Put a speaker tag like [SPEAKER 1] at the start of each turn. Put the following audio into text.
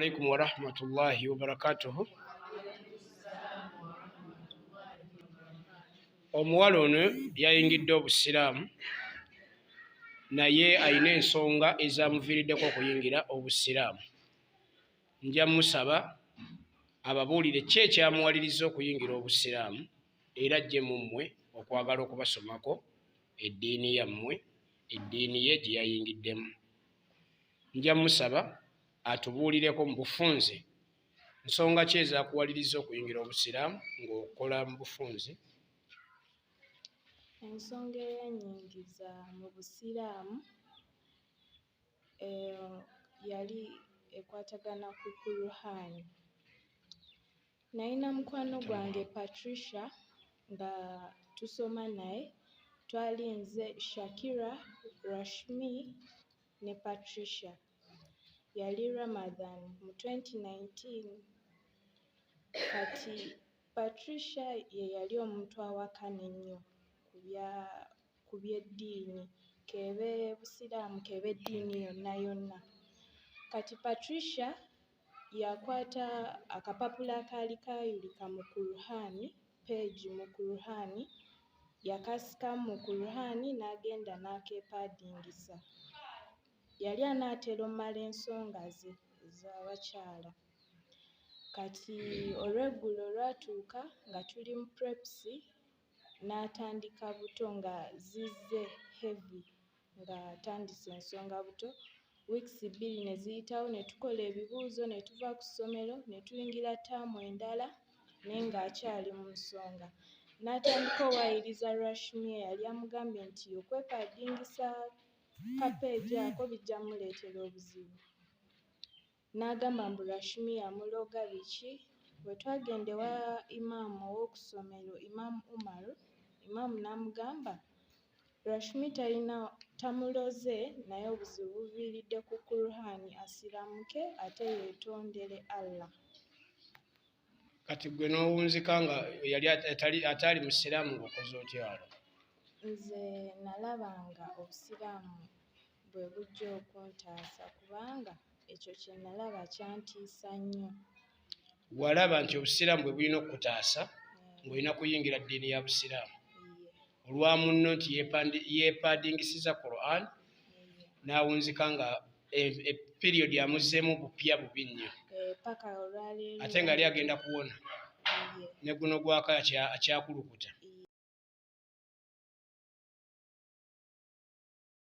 [SPEAKER 1] Alaikum warahmatullahi wabarakatuhu. Omuwala ono yayingidde Obusiraamu, naye alina ensonga ezamuviiriddeko okuyingira Obusiraamu. Nja musaba ababuulire ki ekyamuwaliriza okuyingira Obusiraamu, era ajje mu mmwe okwagala okubasomako eddiini yammwe, eddiini ye gye yayingiddemu. Nja musaba atubuulireko mu bufunze nsonga ki ezakuwaliriza okuyingira Obusiraamu ng'okola mu bufunze.
[SPEAKER 2] Ensonga eyannyingiza mu Busiraamu yali ekwatagana ku Kuruhaani. Nalina mukwano gwange Patricia nga tusoma naye, twali nze, Shakira, Rashmi ne Patricia. Yali Ramadan mu 2019. Kati Patricia ye yali omuntu awakana ennyo ku by'eddiini, k'ebe Busiraamu k'ebe eddiini yonna yonna. Kati Patricia yakwata akapapula akaali kaayulika mu Kuruhaani, peegi mu Kuruhaani, yakasikamu mu Kuruhaani n'agenda n'akeepaadingisa. Yali anaatera ommala ensonga ze ez'abakyala. Kati olw'eggulo olwatuuka nga tuli mu preps, n'atandika buto nga zizze heavy, ng'atandise ensonga buto. Weeks 2 ne ziyitawo, ne tukola ebibuuzo, ne tuva ku ssomero ne tuyingira ttaamu endala, naye ng'akyali mu nsonga. N'atandika owayiriza Rashmi eyali amugambye nti okwepaadingisa kapeegi ako bijja muleetera obuzibu. N'agamba mbu Rashmi yamuloga biki. Bwe twagenda ewa imaamu ow'oku ssomero, Imaamu Umaru, imaamu n'amugamba Rashmi talina tamuloze, naye obuzibu buviiridde ku Kuruhaani, asiramuke ate yeetondere Allah.
[SPEAKER 1] Kati gwe n'owunzika nga yali ataali musiraamu, ng'okoze otya olwo?
[SPEAKER 2] Nze nalaba nga Obusiraamu bwe bujja okuntaasa, kubanga ekyo kye nalaba kyantiisa nnyo.
[SPEAKER 1] Walaba nti Obusiraamu bwe bulina okukutaasa, ng'olina kuyingira ddiini ya Busiraamu, olwa munno nti yeepaadingisiza Quran n'awunzika nga period amuzzeemu bupya bubi nnyo.
[SPEAKER 2] Paka olwaleero.
[SPEAKER 1] Ate nga yali agenda kuwona. Ne guno gwaka akyakulukuta.